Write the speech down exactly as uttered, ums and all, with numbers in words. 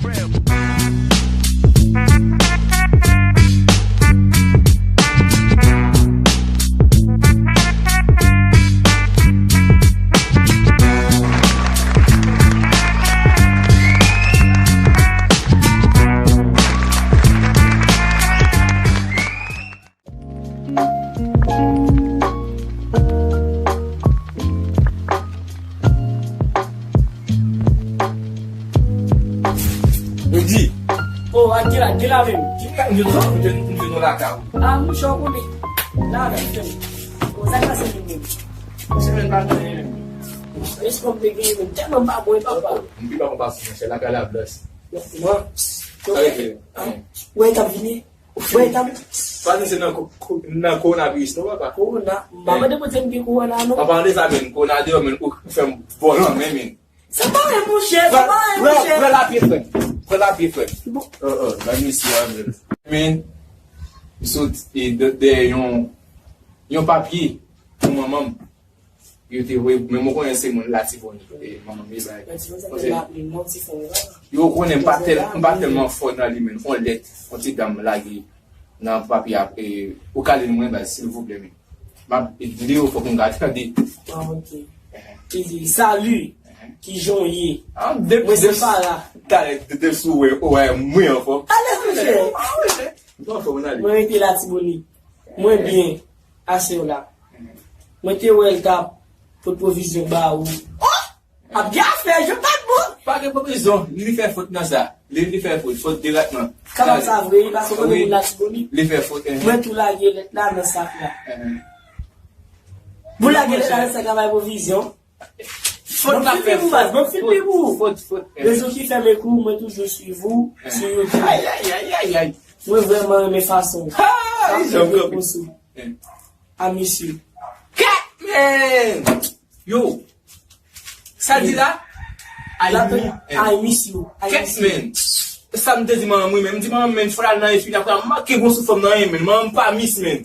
Yo di. Oh, a, ki la, ki la menm? Ki ka, yo di, yo di nou la ka. Ah, mouche, ou konnen. La, vin fè. Oh, sa ka se menm. Se menm pa konnen menm. Èske m te genyen menm? Tèlman m pa bon, papa. M pi pa bon pase, monchè, la ka la blas. Mwen. Sa rete. Wè, t ap vini. Ou fè etan. Pa di se nan ko-, ko-, nan kowonaviris non, papa. Kowona. M pa mande pou di m gen kowona non. An palan de sa menm, kowona deyò menm, ou fè m bò nan men menm. Se pa vre, monchè, se pa vre, monchè. Pran lapye frè m. Pran lapye frè m. Bon. Oh, oh, nan mesye a menm. Men, m sot e dèyè yon, yon papye pou manman m. Yo te voye, men mwen konnen se moun Latibonit, e, manman m, e, bay. Latibonit, sa te raple non ti frè m nan. Yo konnen m pa tèl, m pa tèlman fò nan li, men on lèt, on ti dam lage nan papye a, e, ou ka li l mwen, baz, silvouplè, men. M ap li yo, fòk m ka tande. Ah, ok. Ki di, "Salut, ki jan w ye?" Ah, depi, mwen se Farah. Talè, depi sou wè, ou wè mwen anfòm. Alèz, monchè. Ah, monchè. M pa anfòm, mwen ale. Mwen rete Latibonit. Mwen byen. Ase w la. Mwen te wè l t ap pot pwovizyon ba ou. Oh! Ap gen afè, je pa t bon. Pa gen pwovizyon, li fè fot nan sa. Li, li fè fot, fot direktman. Kapab sa vre, wi, paske w konnen moun Latibonit. Li fè fot, eh. Mwen tou lage lèt la nan sak la. Eh. Pou lage lèt la nan sak la, bay pwovizyon. Fot la fè fot. Mwen fè fot. Fot, fot, eh. Rezon ki fè m ekou, mwen toujou swiv ou sou YouTube. Ay, ay, ay, ay, ay. Mwen vrèman renmen fason w. Ha! Jan kanpe. Eh. I miss you. Kat, man! Yo! Sa l di la? I miss you. Kat, man! Sa m te di manman m, wi, men m di manman m, men fò l al nan efini apre a, m manke bon sou fanm nan, men manman m pa miss, man.